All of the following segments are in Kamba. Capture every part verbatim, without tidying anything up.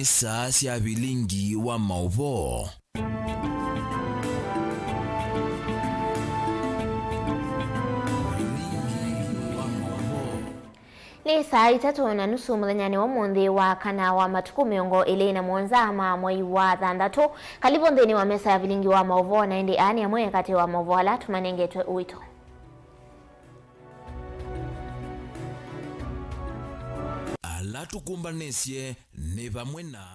Nĩ saa sya vilingi wa maũvoo. Vilingi wa maũvoo. Nĩ saa itatũ na nusu mũthenyanĩ wa ũmũnthĩ wa kana wa matukũ mĩongo ĩlĩ na mũonza ma mwei wa thanthatũ. Kalĩvu nthĩnĩ wa mesa ya vilingi wa maũvoo, na ĩndĩ aa nĩ amwe katĩ wa maũvoo ala tũmanengetwe ũito. Ala tũkũmbanĩsye nĩ vamwe na.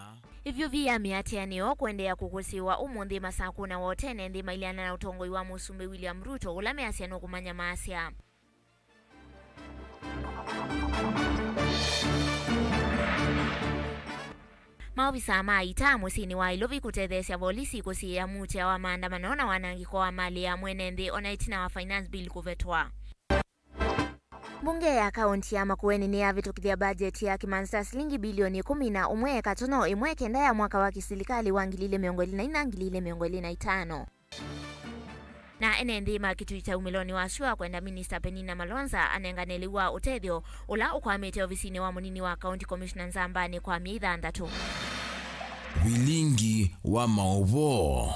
Ĩvyũvi ya mĩatĩanĩo kũendeea kũkũsĩĩwa ũmũnthĩ Masakũ na Wotene nthĩ mailyana na ũtongoi wa Mũsumbĩ William Ruto, ũla measya nũkũmanyamaasya. Maovisaa ma ita mũsyĩnĩ wa Ĩlovi kũtetheesya volisi kũsiĩĩa muutĩa wa maandamano na wanangĩko wa malĩ ya mwene nthĩ ona ĩtina wa Finance Bill kũvetwa. Mbunge ya kaũnti ya Makueni nĩyavĩtũkĩthya mbajeti ya kĩmanzi kya silingi bilioni ĩkũmi na ũmwe katono ĩmwe kenda ya mwaka wa kĩsilikalĩ wa ngili ilĩ mĩongo ĩlĩ na inya, ngili ilĩ mĩongo ĩlĩ na itano. Na ene nthĩ ma kĩtui kya umĩlonĩ wa syũa kwenda Minista Penina Malonza anengane lĩu wa ũtethyo ũla ũkwamĩte ovisinĩ wa mũnini wa County Commissioner Nzambanĩ kwa myei thanthatũ. Vilingi wa maũvoo.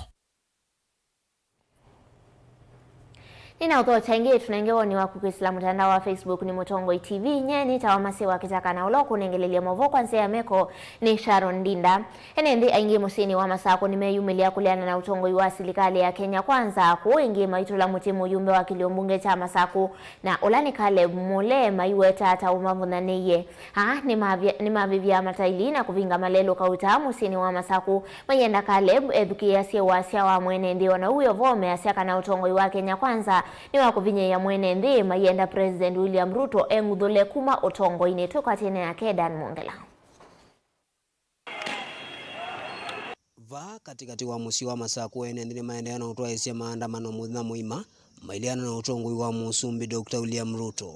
Nĩnaũthokya ĩngĩ, tũnenge woni waku kwĩsĩla mũtandao wa Facebook nĩ Mũtongoi T V. Nye nĩtawa Masiwa Kĩtaka na ũla ũkũnengelelya maũvoo kwa nzĩa ya meko nĩ Sharon Ndinda. Ene nthĩ aingĩ mũsyĩnĩ wa Masakũ nĩmeyumĩlya kũleana na ũtongoi wa silikalĩ ya Kenya Kwanza, kũu ĩngĩ maitũla mũtĩ mũyumbe wa kĩlio mbunge kya Masakũ, na ũla nĩ Caleb Mule maiweta ta ũmavũthanĩie. Aa nĩmavya-, nĩmavĩvya mataili na kũvinga malelũ kauta mũsyĩnĩ wa Masakũ, maienda Caleb ethukĩĩasye wasya wa mwene nthĩ. Ona ũu wĩ o vo, measya kana ũtongoi wa Kenya Kwanza nĩ wa kũvinyĩĩa mwene nthĩ, maienda President William Ruto eng'uthũle kuma ũtongoinĩ. Twĩkwatĩne nake Dan Mwongela. Vaa katĩkatĩ wa mũsyĩ wa Masakũ, ene nthĩ nĩmaendeea na ũtwaĩĩsya maandamano mũthenya mũima, maileana na ũtongoi wa Mũsumbĩ Doctor William Ruto.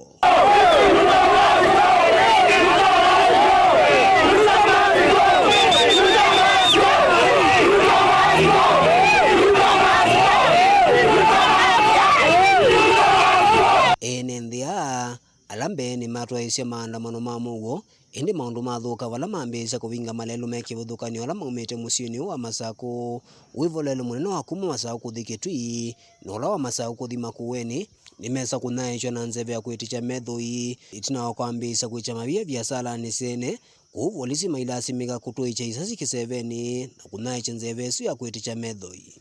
Ene nthĩ aa, ala mbee nĩmatwaĩĩsye maandamano ma mũuo, ĩndĩ maũndũ mathũka vala mambĩĩsya kũvinga malelũ me kĩvathũkany'o ala maumĩte mũsyĩnĩ ũũ wa Masakũ. Wĩvolelo mũnene wa kuma Masakũ kũthi Kĩtui na ũla wa Masakũ kũthi Makueni nĩmesa kũnyaĩĩkya na nzeve ya kwĩtĩkya methoi. Ĩtina wa kwambĩĩsya kwĩkya mavia viasalanĩ syene, kũu volisi mailasimĩka kũtũĩkya isasi kĩsevenĩ na kũnyaĩĩkya nzeve ĩsu ya kwĩtĩkya methoi.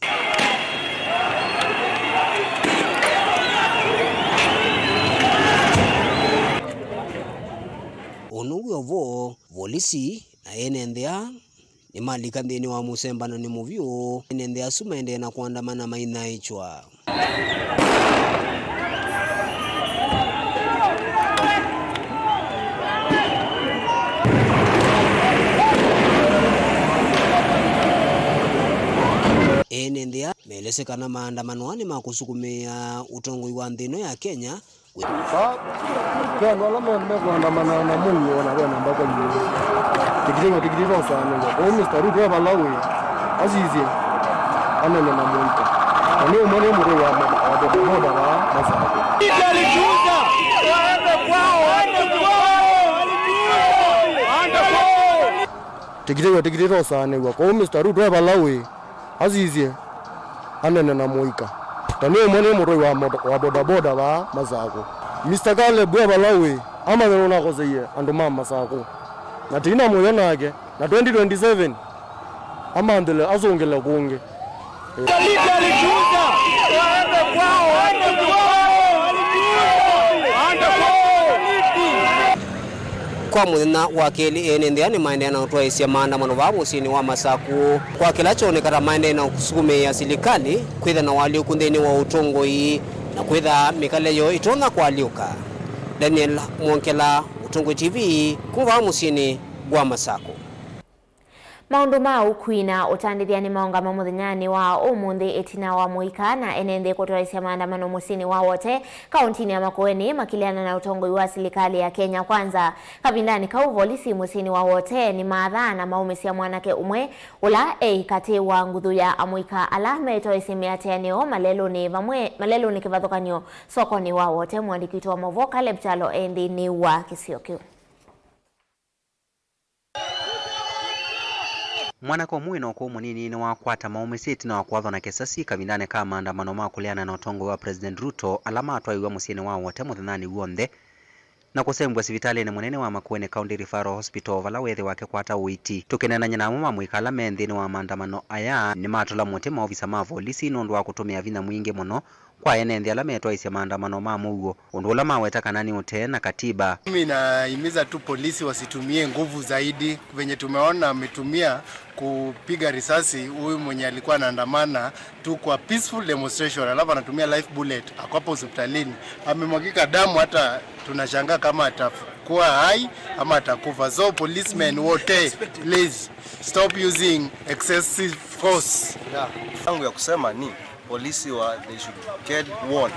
Ũndũ wĩ o vo, volisi na ene nthĩa nĩmalika nthĩnĩ wa mũsembanonĩ mũvyũ, ene nthĩa asu maendee na kũandamana mainyaĩĩkya. Ene nthĩa meelesya kana maandamano aa nĩ ma kũsukumĩĩa ũtongoi wa nthĩ ĩno ya Kenya. Vaa, ve andũ ala me, mekũandamana na mũuo na ve na mbaka inyuĩ. Tĩkitĩw'a, tĩkitĩw'a ũsaanĩw'a. Kwoou Mister Ruto e vala wĩ, asisye, anene na mũika. Na nĩ ũmwe nĩ mũtũi wa ma-, wa bodaboda vaa Masakũ. Tĩkitĩw'a, tĩkitĩw'a ũsaanĩw'a. Kwoou Mister Ruto e vala wĩ, asisye, anene na mũika. Ta nĩ ũmwe nĩ mũtũi wa moto-, wa bodaboda vaa Masakũ. Mister Caleb e vala wĩ, amanye nũnakoseie andũ ma Masakũ. Na tĩina mũyo nake, na twenty twenty-seven, amanthĩle asũngĩle kũngĩ. Kwa mũthenya wa kelĩ, ene nthĩa nĩmaendee na ũtwaĩĩsya maandamano vaa mũsyĩnĩ wa Masakũ, kwa kĩla kyoneka ta maendee na kũsukumĩĩa silikalĩ kwĩtha na ũalyũku nthĩnĩ wa ũtongoi na kwĩtha mĩkalĩle yoo ĩtonya kũalyũka. Daniel Mwongela, Mũtongoi T V, kuma vaa mũsyĩnĩ wa Masakũ. Maũndũ ma ũkui na ũtandĩthya nĩmaũngama mũthenyanĩ wa ũmũnthĩ ĩtina wa mũika na ene nthĩ kũtwaĩĩsya maandamano mũsyĩnĩ wa Wote, kaũntinĩ ya Makueni, makĩleana na ũtongoi wa silikalĩ ya Kenya Kwanza. Kavindanĩ kau, volisi mũsyĩnĩ wa Wote nĩmaathaa na maũmĩsya mwanake ũmwe ũla eĩ katĩ wa nguthu ya amũika ala metwaĩĩsye mĩatĩanĩo malelũnĩ vamwe, malelũnĩ kĩvathũkany'o sokonĩ wa Wote. Mũandĩki witũ wa maũvoo Caleb Kyalo e nthĩnĩ wa kĩsio kĩu. Mwanake ũmwe wĩna ũkũũ mũnini nĩwakwata maũmĩsye ĩtina wa kũathwa na kĩsasi kavindanĩ ka maandamano ma kũleana na ũtongoi wa President Ruto ala matwaiwe mũsyĩnĩ wa Wote mũthenyanĩ w'onthe na kũsembw'a sivitalĩnĩ mũnene wa Makueni County Referral Hospital vala weethĩwa akĩkwata ũiiti. Tũkĩneenany'a na amwe ma amũika ala me nthĩnĩ wa maandamano aya, nĩmatũla mũtĩ maovisa ma volisi nũndũ wa kũtũmĩa vinya mwingĩ mũno kwa ene nthĩ ala metwaĩsye maandamano ma mũuo, ũndũ ũla maweta kana nĩ ũtee na katiba. Mimi nahimiza tu polisi wasitumie nguvu zaidi venye tumeona ametumia kupiga risasi huyu mwenye alikuwa anaandamana tu kwa peaceful demonstration, alafu anatumia live bullet, ako hapo hospitalini, amemwagika damu, hata tunashangaa kama atakuwa hai ama atakufa. So policemen wote, please stop using excessive force. Yangu ya kusema ni polisi wa, they should get warned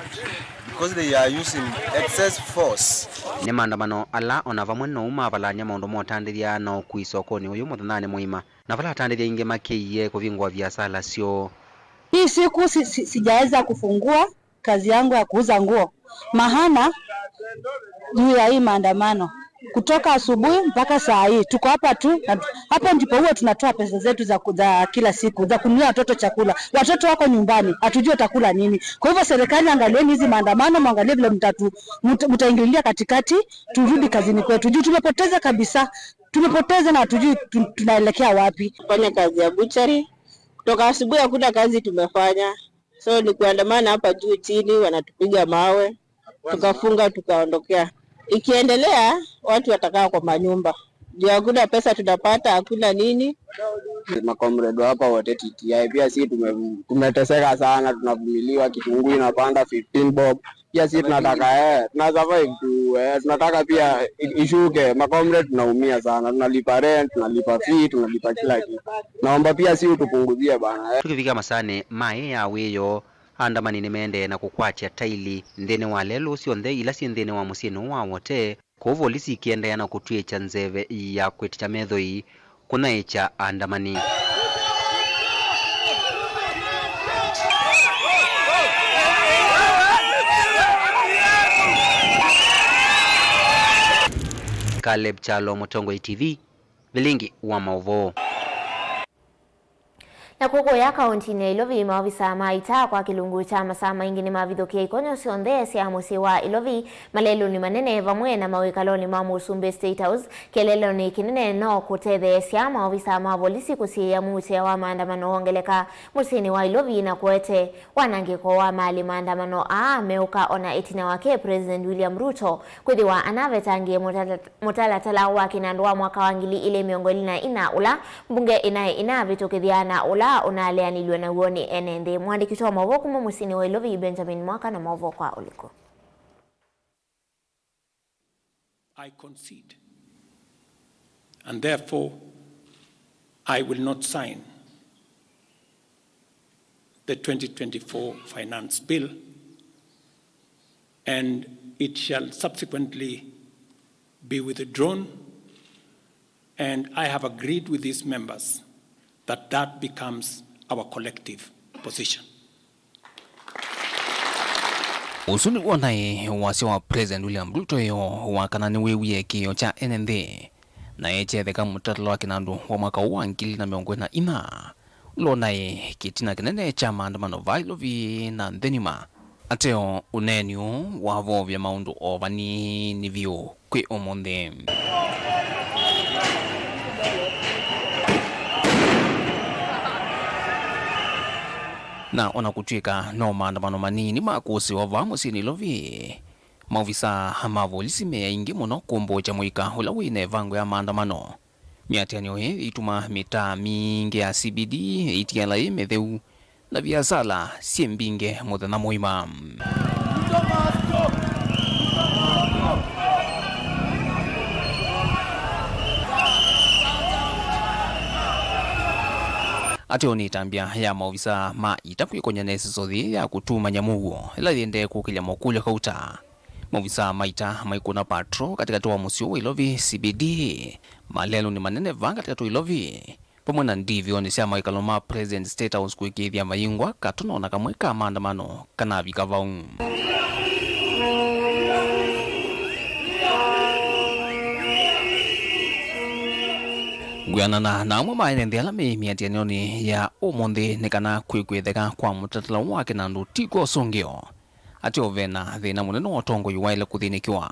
because they are using excess force. Nĩ maandamano ala ona vamwe no mavalany'a maũndũ ma ũtandĩthya na ũkui sokonĩ ũyũ mũthenyanĩ mũima, na vala atandĩthya aingĩ makĩie kũvingũa viasala syoo. Hii siku si, si, sijaweza kufungua kazi yangu ya kuuza nguo, maana juu ya hii maandamano. Kutoka asubuhi mpaka saa hii tuko hapa tu, na tu-, hapo ndipo huwa tunatoa pesa zetu za, ku- za kila siku za kununulia watoto chakula. Watoto wako nyumbani, hatujui watakula nini. Kwa hivyo serikali, angalieni hizi maandamano, mwangalie vile mtatu mta- mtaingililia katikati, turudi kazini kwetu juu tumepoteza kabisa, tumepoteza na hatujui tu- tunaelekea wapi. Fanya kazi ya butchery kutoka asubuhi, hakuna kazi tumefanya. So ni kuandamana hapa juu chini, wanatupiga mawe, tukafunga, tukaondokea. Ikiendelea, watu watakaa kwa manyumba juu hakuna pesa tunapata, hakuna nini. Makomrade hapa wote T T I pia si tume, tumeteseka sana, tunavumiliwa, kitunguu inapanda fifteen bob. Pia si tunataka eh, tuna survive tu eh, tunataka pia i- ishuke. Makomrade tunaumia sana, tunalipa rent, tunalipa fee, tunalipa kila kitu. Naomba pia si utupunguzie bana eh. Tũkĩvika masaanĩ ma ĩ ya wĩoo, andamani nĩmaendee na kũkwatya taili nthĩnĩ wa lelũ syonthe ila syĩ nthĩnĩ wa mũsyĩnĩ ũũ wa Wote, kũu volisi ikĩendeea na kũtw'ĩkya nzeve ya kwĩtĩkya methoi kũnyaĩĩkya andamani. Caleb Kyalo, Mũtongoi T V, Vilingi wa maũvoo. Na kũkũya kaũntinĩ ya Ilovi, maovisa ma ita kwa kĩlungu kya masaa maingĩ nĩmavithũkĩe ikonyo syonthe sya mũsyĩ wa Ilovi, malelũnĩ manene vamwe na mawĩkalonĩ ma mũsumbĩ State House. Kĩeleelonĩ kĩnene no kũtetheesya maovisa ma volisi kũsiĩĩa muutĩa wa maandamano wongeleka mũsyĩnĩ wa Ilovi na kũete wanangĩko wa malĩ. Maandamano aa meũka ona ĩtina wake President William Ruto kwĩthĩwa anavetangĩe mũtala- mũtalatala wa kĩnandũ wa mwaka wa ngili ilĩ mĩongo ĩlĩ na ina, ũla mbunge ĩnaĩ ĩnavĩtũkĩthya na ũla ũnaleanilw'e naw'o nĩ ene nthĩ. Mũandĩki witũ wa maũvoo kuma mũsyĩnĩ wa Ilovi, Benjamin Mwaka, na maũvoo kwa ũliku. I concede, and therefore I will not sign the twenty twenty-four Finance Bill, and it shall subsequently be withdrawn, and I have agreed with these members that that becomes our collective position. Ũsu nĩw'o naĩ wasya wa President William Ruto ĩyo wa kana nĩwĩwie kĩĩo kya ene nthĩ, na ekyetheka mũtalatala wa kĩnandũ wa mwaka ũũ wa ngili na mĩongo ĩna ina, ũla ũnaĩ kĩtina kĩnene kya maandamano vaa Ilovi na nthĩ ng'ima. Ateo, ũneeni ũũ wavovya maũndũ o vanini vyũ kwĩ ũmũnthĩ. Na ona kũtw'ĩka no maandamano manini ma kũsĩwa vaa mũsyĩnĩ Ilovi, maovisa ma volisi me aingĩ mũno kũmbũkya mũika ũla wĩ na ĩvango ya maandamano. Mĩatĩanĩo ĩĩ ĩituma mĩtaa mingĩ ya C B D ĩitiala yĩ mĩtheu, na viasala syĩ mbingĩ mũthenya mũima. Ateo nĩ ĩtambya ya maovisa ma ita kwĩkony'a na ĩseso yĩĩ ya kũtumany'a mũuo, ĩla yĩendee kũkĩlya makũlyo kauta. Maovisa ma ita maikũna patrol katĩkatĩ wa mũsyĩ wa Ilovi C B D, malelũnĩ manene vaa katĩkatĩ wa Ilovi, vamwe na ndivyonĩ sya mawĩkalo ma President State House kũĩkĩĩthya mayingwa katũ ona kamwe ka maandamano kanavika vau. Kwĩanana na amwe ma ene nthĩ ala me mĩatĩanĩonĩ ya ũmũnthĩ nĩ kana kwĩkwĩtheka kwa mũtalatala wa kĩnandũ ti kwa ũsũngĩo. Ateo ve na thĩna mũnene wa ũtongoi waĩle kũthĩnĩkĩwa,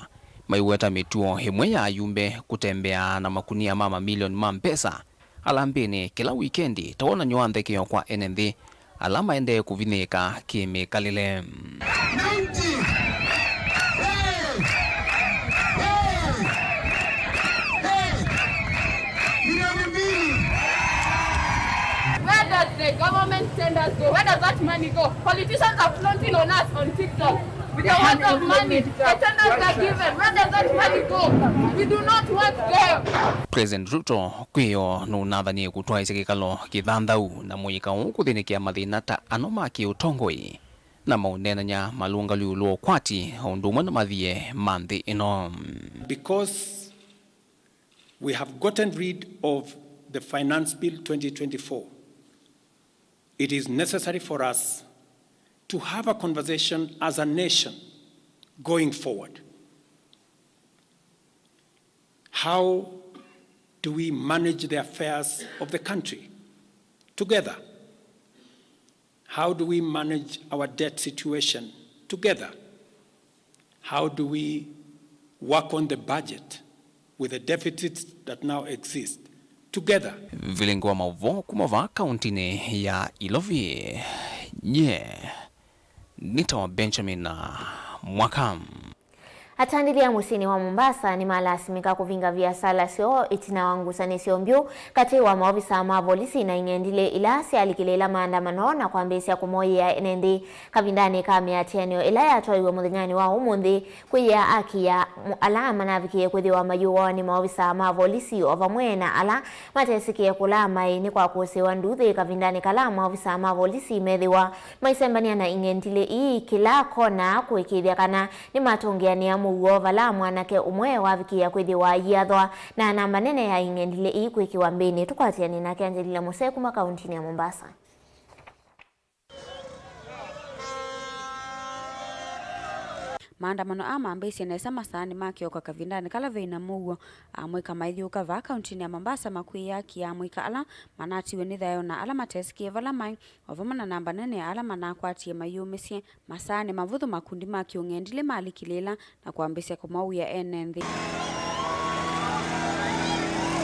maiweta mĩtuo ĩmwe ya ayumbe kũtembea na makunia ma mamilioni ma mbesa alambĩnĩ kĩla wikendi ta wonany'o wa nthekeo kwa ene nthĩ ala maendee kũvinyĩĩka kĩ-mĩkalĩle. Ninety! Hey! Hey! Hey! Milioni mbili! Where does the government tenders go? Where does that money go? Politicians are flaunting on us on TikTok with the worth of money. The tenders are given. Where does that money go? We do not want them. President Ruto kwĩyo nũnathanie kũtwaĩsya kĩkalo kĩthanthau na mũika ũũ kũthĩnĩkĩa mathĩna ta ano ma kĩũtongoi na maũneenany'a malũngalu ĩũlũ wa ũkwati o ũndũ ũmwe na mathie ma nthĩ ĩno. Because we have gotten rid of the Finance Bill twenty twenty-four, it is necessary for us to have a conversation as a nation going forward. How do we manage the affairs of the country together? How do we manage our debt situation together? How do we work on the budget with the deficits that now exist together? Vilingi wa maũvoo kuma vaa kauntinĩ ya Ilovi, nye nĩtawa Benjamin Mwaka. Atandĩthya mũsyĩnĩ wa Mombasa nĩmalasimĩka kũvinga viasala syoo ĩtina wa ngusanĩsyo mbyũ katĩ wa maovisa ma volisi na ing'endilĩ ila syalikĩlĩĩla maandamano na kwambĩĩsya kũmoyĩa ene nthĩ kavindanĩ ka mĩatĩanĩo ĩla yatwaiwe mũthenyanĩ wa ũmũnthĩ kwĩyĩa aki ya mu-, ala manavikĩe kwĩthĩwa mayũawa nĩ maovisa ma volisi o vamwe na ala matesĩkĩe kũla maĩ nĩ kwa kũsĩwa nduthĩ kavindanĩ kala maovisa ma volisi methĩwa maisembany'a na ing'endilĩ ii kĩla kona kũĩkĩĩthya kana nĩmatũngĩanĩa mũuo vala mwanake ũmwe wavikĩĩa kwĩthĩwa aiathwa na namba nene ya ing'endilĩ ii kwĩkĩwa mbĩnĩ. Tũkwatĩanĩe nake Angelina Mose kuma kauntinĩ ya Mombasa. Maandamano aa mambĩĩsye nesa masaanĩ ma kĩoko kavindanĩ kala veĩ na mũuo. Amũika maithyũũka vaa kauntinĩ ya Mombasa makwĩyĩa aki ya amũika ala manatiwe nĩ thayũ na ala matesĩkĩe vala maĩ, o vamwe na namba nene ya ala manakwatie mayũmĩsye. Masaanĩ mavũthũ makundi ma kĩũng'endilĩ malikĩlĩĩla na kwambĩĩsya kũmaũĩa ene nthĩ.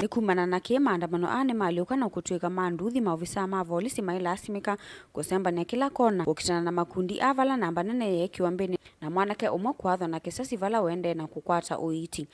Nĩ kumana na kĩĩ, maandamano aa nĩmalyũka na kũtw'ĩka ma nduthi, maovisaa ma volisi mailasimĩka kũsembany'a kĩla kona kũkitana na makundi aa vala namba nene yeekĩwa mbĩnĩ na mwanake ũmwe kũathwa na kĩsasi vala ũendee na kũkwata ũiiti.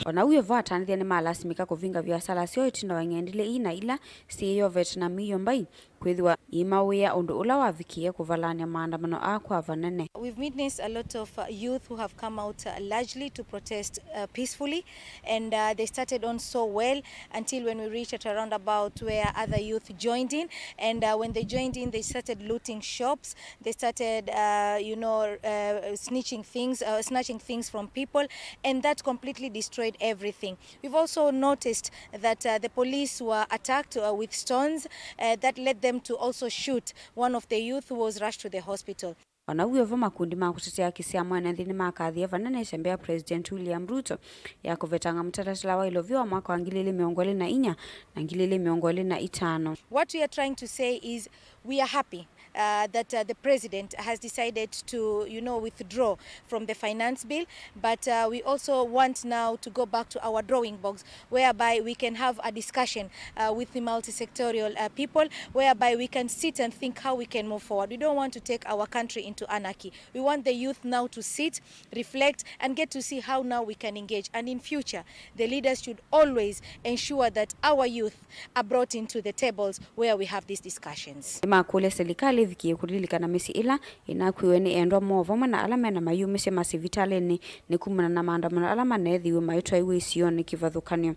O na w'o vo, atandĩthya nĩmalasimĩka kũvinga viasala syoo ĩtina wa ing'endilĩ ii na ila syĩyovete na mĩio mbai kwĩthĩwa iimaũĩa ũndũ ũla wavikĩie kũvalany'a maandamano aa kwa vanene. We've witnessed a lot of, uh, youth who have come out, uh, largely to protest, uh, peacefully, and, uh, they started on so well until when we reached at a roundabout where other youth joined in, and, uh, when they joined in, they started looting shops, they started, uh, you know, uh, snitching things, uh, snatching things from people, and that completely destroyed everything. We've also noticed that, uh, the police were attacked, uh, with stones, uh, that led them to also shoot one of the youth who was rushed to the hospital. O na w'o vo, makundi ma kũtetea haki sya mwene nthĩ nĩmakathie vanene ĩtembea ya President William Ruto ya kũvetanga mũtalatala wa ilovia wa mwaka wa ngili ili mĩongo ĩlĩ na inya na ngili ili mĩongo ĩlĩ na itano. What we are trying to say is we are happy uh, that, uh, the president has decided to, you know, withdraw from the finance bill, but, uh, we also want now to go back to our drawing boards, whereby we can have a discussion, uh, with the multi-sectorial, uh, people, whereby we can sit and think how we can move forward. We don't want to take our country into anarchy. We want the youth now to sit, reflect, and get to see how now we can engage. And in future, the leaders should always ensure that our youth are brought into the tables where we have these discussions. Nĩmakũlya silikalĩ ĩvikĩe kũlilikana mĩsyĩ ĩla ĩnakuiwe nĩ endwa moo vamwe na ala mena mayumĩsyo masivitalĩnĩ nĩ kumana na maandamano ala maneethiwe maitwaiwe isionĩ kĩvathũkany'o.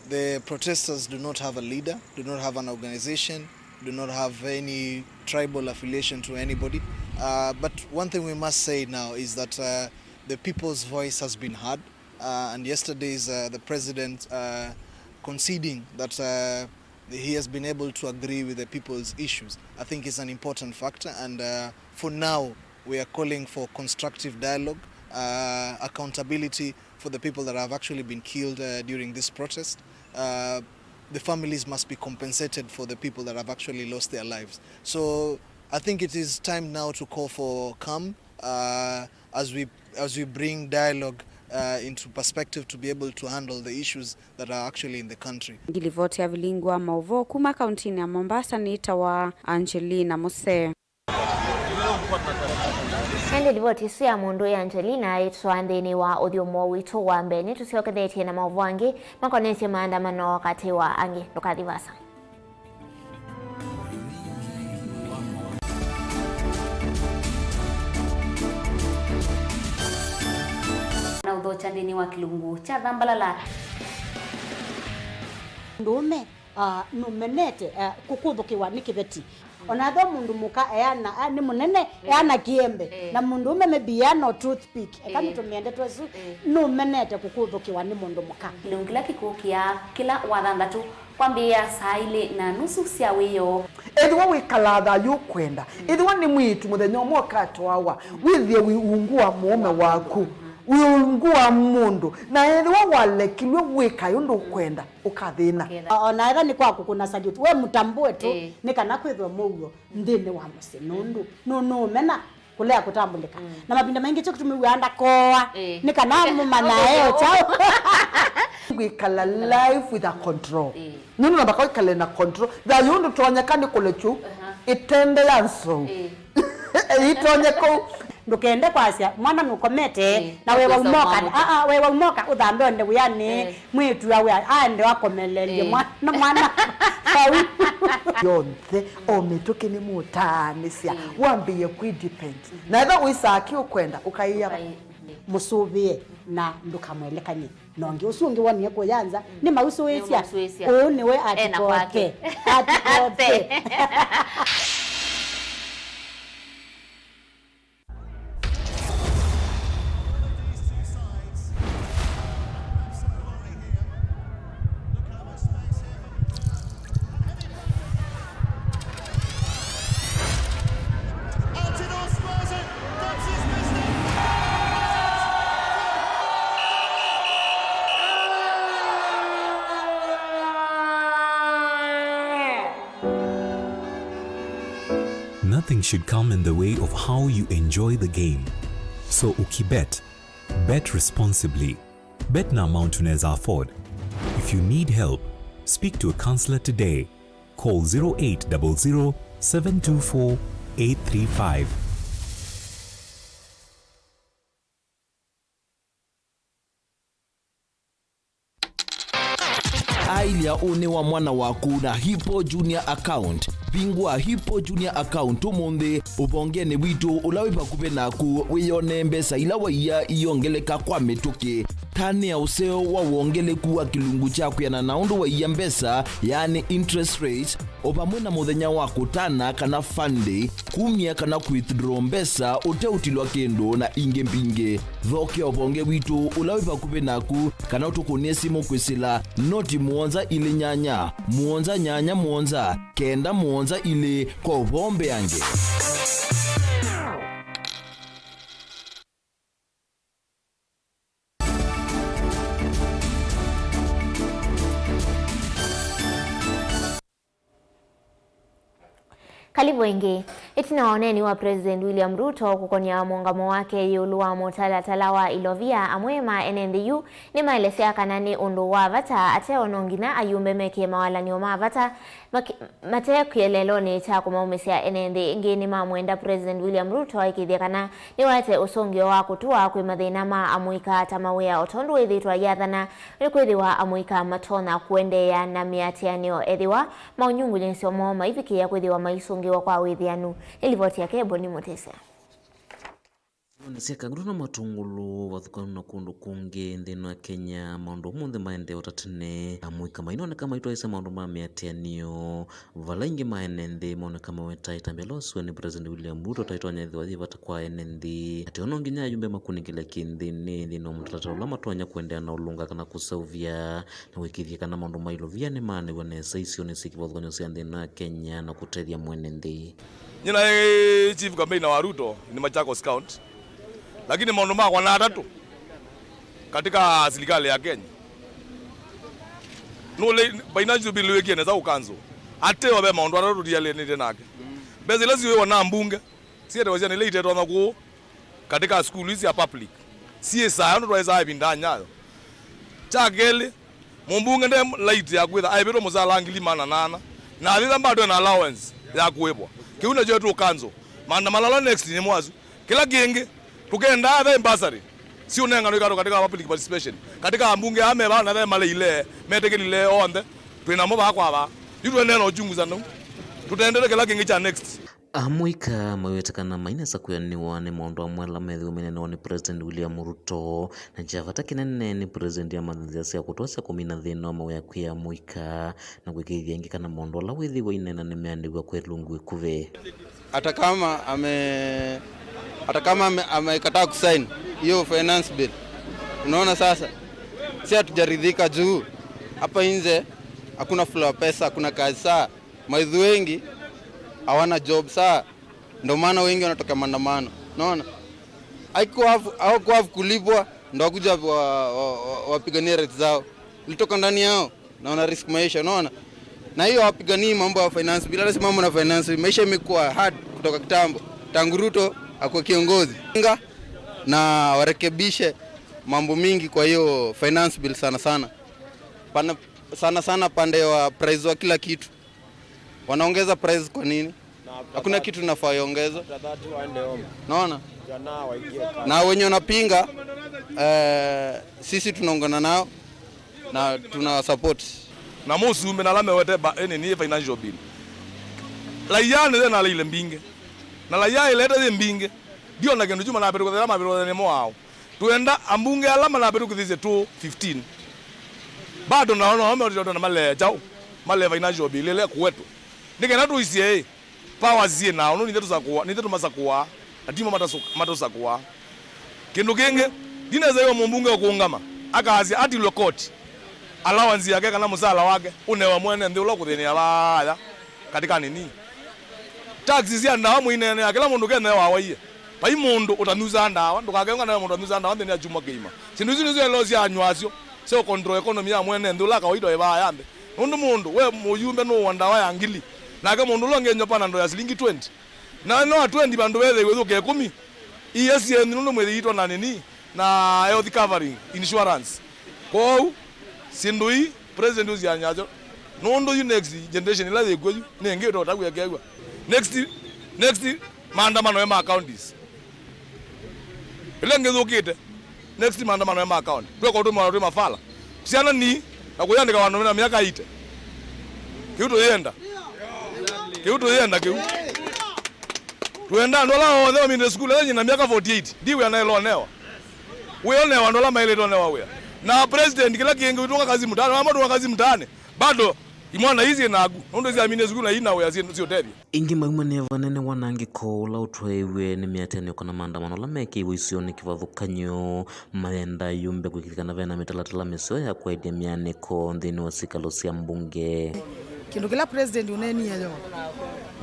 The protesters do not have a leader, do not have an organization, do not have any tribal affiliation to anybody. Uh, but one thing we must say now is that, uh, the people's voice has been heard. Uh, and yesterday's, uh, the president, uh, conceding that, uh, he has been able to agree with the people's issues, I think, is an important factor. And, uh, for now, we are calling for constructive dialogue Uh, accountability for the people that have actually been killed, uh, during this protest. Uh, the families must be compensated for the people that have actually lost their lives. So I think it is time now to call for calm, uh, as we, as we bring dialogue, uh, into perspective to be able to handle the issues that are actually in the country. Ngilivoti ya vilingi wa mauvoo kuma kauntinĩ ya Mombasa nĩtawa Angelina Musee. Ĩndĩ livoti ĩsu ya mũndũ ya Angelina ĩtũtwaa nthĩnĩ wa ũthyũmũo witũ wa mbee. Nĩtũsyokethetye na maũvoo angĩ makonetye maandamano katĩ wa angĩ. Ndũkathi vasa. Na ũthokya nthĩnĩ wa kĩlungu kya Thambalala. Mũndũũme, ah, nũmenete, ah, kũkũthũkĩwa nĩ kĩveti. Ona ethĩwa mũndũ mũka eana, ah, nĩ mũnene, eana kĩembe. Eh. Na mũndũũme maybe eana o toothpick. Eka, eh, nĩtũmĩe ndeto ĩsu, eh, nũmenete kũkũthũkĩwa nĩ mũndũ mũka. Kĩlungu kĩla kĩkũkĩa kĩla wathanthatũ kwambĩĩa saa ilĩ na nusu sya wĩoo. Ethĩwa wĩkalaa thayũ ũkwenda, ethĩwa nĩ mwĩĩtu mũthenya ũmwe ũkatwawa, wĩthĩe wĩ ungu wa mũũme waku, wĩ ungu wa mũndũ, na ethĩwa walekilw'e wĩkae ũndũ ũkwenda, ũkathĩna. Ũkethĩa. O-, ona ethĩwa nĩ kwa kũkũna salute, we mũtambũe tu, ĩĩ, nĩ kana kwĩthwe mũuo nthĩnĩ wa mũsyĩ, nũndũ nũ-, nũũmena kũlea kũtambũlĩka. Mm. Na mavinda maingĩ kyo kĩtũmĩw'aa ndakoa, ĩĩ, nĩ kana mũmanyae o kyaũ. Kwĩkala life with a control. Ĩĩ. Nũndũ namba kwĩkale na control. Thayũ ndũtonyeka nĩ kũlekyu, aha, ĩtende ya nzou. Ĩĩ. Ĩtonye kũu. Ndũkende kwasya mwana nũkomete, ĩĩ, na wewa ũkwĩsa umoka, ũmwamũka. Aa, wewa umoka ũthambe ũende wĩanĩ. Ĩĩ. Mwĩĩtu awe aende akomelelye, ĩĩ, mwana, mwana vau. Yonthe, o mĩtũkĩ nĩmũtaanĩsya, ĩĩ, wambĩĩe kwĩ depend. Mhm. Na ethĩwa wĩsaa kĩ ũkwenda, ũkaĩa, ũkaĩ-, mũsũvĩe na ndũkamwelekany'e na ũngĩ. Ũsu ũngĩ wonie kũya nza, mm, nĩmausũĩsya. Nĩmausũĩsya. Ũũ nĩwe, ena kwake, atikote. Atikote. Nothing should come in the way of how you enjoy the game. So ukibet, bet responsibly. Bet na amount unaweza afford. If you need help, speak to a counselor today. Call zero eight double zero, seven two four, eight three five. Ailya ũnĩ wa mwana waku na Hippo Junior Account. Vingũa Hippo Junior Account ũmũnthĩ ũvongenĩ witũ ũla wĩ vakuvĩ naku, wĩyonee mbesa ila waia iongeleka kwa mĩtũkĩ. Tanĩa ũseo wa wongeleku wa kĩlungu kya kwĩana na ũndũ waia mbesa, yaani interest rate, o vamwe na mũthenya wa kũtana kana fund day, kumya kana withdraw mbesa ũteũtilwa kĩndũ, na ingĩ mbingĩ. Thokea ũvonge witũ ũla wĩ vakuvĩ naku, kana ũtũkũnĩe simũ kwĩsĩla noti mũonza ilĩ nyanya, mũonza nyanya mũonza, kenda mũonza ilĩ kwa ũvoo mbeange. Kalivu ĩngĩ. Ĩtina wa ũneeni wa President William Ruto kũkonĩa mũũngamo wake ĩũlũ wa mũtalatala wa ilovia, amwe ma ene nthĩ yu nĩmaelesya kana nĩ ũndũ wa vata, ateo no nginya ayumbe mekĩe mawalany'o ma vata maki-, mate kĩeleelonĩ kya kũmaumĩsya ene nthĩ. Ĩngĩ nĩmamwenda President William Ruto aĩkĩĩthye kana nĩwaete ũsũngĩo wa kũtũa kwĩ mathĩna ma amũika ta mawĩa, o tondũ wĩthĩĩtwe ayĩathana nĩkwĩthĩwa amũika matonya kũendeea na mĩatĩanĩo ethĩwa maũnyungunyĩsyo moo maivikĩĩa kwĩthĩwa maisũngĩwa kwa wĩthĩanu. Nĩ livoti yake Eboni Mũtĩsya. Nĩ sya kangũtũ na matũngũlũ, vathũkanu na kũndũ kũngĩ nthĩnĩ wa Kenya, maũndũ ũmũnthĩ maendee o ta tene. Amũika mainoneka maitwaĩĩsya maũndũ ma mĩatĩanĩo, vala aingĩ ma ene nthĩ moneka maweta ĩtambya ĩla ũsũe nĩ President William Ruto ta ĩtonya ĩthĩwa yĩ vata kwa ene nthĩ. Ateo no nginya ayumbe makunĩkĩle kĩnthĩnĩ nthĩnĩ wa mũtalatala ũla matonya kũendeea na ũlũnga kana kũseũvya na kũĩkĩĩthya kana maũndũ ma ilovia nĩmaanĩw'a nesa isionĩ syĩ kĩvathũkany'o sya nthĩnĩ wa Kenya na kũtethya mwene nthĩ. Nyie naĩ chief campaigner wa Ruto in Machakos County. Lakini maũndũ makwa na atatũ katika serikali ya Kenya. Nũle financial bill wĩkie nesa ũkanzo. Ateo ve maũndũ atatũ tũtialĩnĩte nake. Mbesa ila siwĩwa na mbunge, sietewasya nĩ ila itetonya kũũ katika sukulu isi sya public. Siĩsaa nũndũ twaĩsaa ĩvinda nyayo. Kya kelĩ, mũmbunge nde right ya kwĩtha aĩvĩtwe mũsala wa ngili maana nana, na athitha mbaa twĩ na allowance ya kũĩvwa. Kĩu nakyo tũ cancel. Maandamano ala next nĩ mwasu. Kĩla kĩngĩ, tũkendaa ve bursary siũnenganwe ikatũ katika public participation. Katika ambunge aa me vaa na ve maleile, metĩkĩlile onthe, twĩ namo vaa kwa vaa. Yu tũendee na uchunguza nau. Tũtendete kĩla kĩngĩ kya next. Amũika mawĩtĩkana mainesa kwĩanĩwa nĩ maũndũ amwe ala methĩwe mainenewa nĩ President William Ruto, na kya vata kĩnene nĩ President amathanzĩa sya kũtwa sya kũmina thĩna wa mawĩa kwĩ amũika, na kwĩkĩĩthya ĩngĩ kana maũndũ ala wĩthĩwa aineena nĩmeanĩw'a kwa ĩlungu ĩkuvĩ. Hata kama ame-, hata kama ame-, amekataa kusign hiyo finance bill, unaona sasa, si hatujaridhika juu hapa nje hakuna flow ya pesa, hakuna kazi. Saa maithu wengi hawana job, saa ndo maana wengi wanatokea maandamano. Unaona? Haikuwa hafu-, hawakuwa hafu kulipwa, ndo wakuja wa-, wa-, wa-, wapiganie rights zao. Ilitoka ndani yao na wana risk maisha, unaona? Na hiyo hawapiganii mambo ya finance bill, hata si mambo na finance bill. Maisha imekuwa hard kutoka kitambo, tangu Ruto akuwa kiongozi. Nga-, na warekebishe mambo mingi kwa hiyo finance bill sana sana. Pana-, sana sana pande wa price wa kila kitu. Wanaongeza price kwa nini? Hakuna kitu nafaa iongezwe. Naona? Na wenye wanapinga, eh, sisi tunaungana nao na tuna support. Na mũsumbĩ na ala mewete ba, ene ni financial bill. Raia nĩ naleile mbinge. Na raia ilete yĩ mbinge. Ndiona kĩndũ kyu manapĩtũkĩthya, ĩla mapĩtũkĩthya nĩ mo ao. Twenda ambunge ala manapĩtũkĩthisye two fifteen. Bado nao no meũtĩtwa na male kyaũ, male financial bill ĩla kũwetwe. Nĩ kenda tũisye ĩ, powers syĩ nao, nũndũ nithe tũsakũa, nithe tũmasakũaa, na timo matasu-, matũsakũaa. Kĩndũ kĩngĩ, ndinasaiwa mũmbunge ũkũũngama, akasya atilwe koti, allowance yake kana mũsala wake ũnewe mwene nthĩ ũla ũkũthĩnĩa vaya katika nini. Taxi sya ndawa mũineenea, kĩla mũndũ kenee wawaie. Vai mũndũ ũtanyusaa ndawa, ndũkakeũngane na mũndũ ũtanyusaa ndawa nthĩnĩ ya kyumwa kĩima. Syĩndũ isu nĩsyo elo sya anywasyo sya control economy ya mwene nthĩ ũla kawaida wĩ vaa ya nthĩ. Nũndũ mũndũ we mũyumbe nũũa ndawa ya ngili, nake mũndũ ũla ũngĩ enywa panado ya silingi twenty. Na no twenty vandũ vethĩiwe yũke ĩkũmi. Iye syenyu nũndũ mwĩthĩitwe na nini, na health covering insurance. Kwoou, syĩndũ ii, President ũsianyasyo, nũndũ yu next generation ĩla yĩkw'o yu, nĩ ĩngĩ ĩtotakw'a ĩkeew'a. Next, next maandamano e ma counties. Ĩla ĩngĩ yũkĩte, next maandamano e ma county. Tweka ũtũmwa twĩ mafala. Syana ni, na kũyandĩka vandũ na myaka eighty. Kĩu tũyenda. Kĩu tũyenda kĩu. Twenda andũ ala onthe mamindie sukulu, ethĩ nyina myaka forty-eight, ndiwĩa naĩla ũnewa. Wĩa ũnewa andũ ala maĩlĩte ũnewa wĩa. Na president kĩla kĩngĩ wĩtũnga kazi mtaani, wamũtũnga kazi mtaani, bado imwana ii syĩ naku, nũndũ syaminie sukulu na ii na wĩa syĩ, syĩ ũtethyo. Ĩngĩ mauma nĩ vanene wanangĩko ũla ũtwaĩwe nĩ mĩatĩanĩo kana maandamano ala mekĩiwe isionĩ kĩvathũkany'o, mayenda yumbe kwĩkĩthya kana vena mĩtalatala mĩseo ya kwaĩlya mĩanĩko nthĩnĩ wa sikalo sya mbunge. Kĩndũ kĩla president ũneenie yo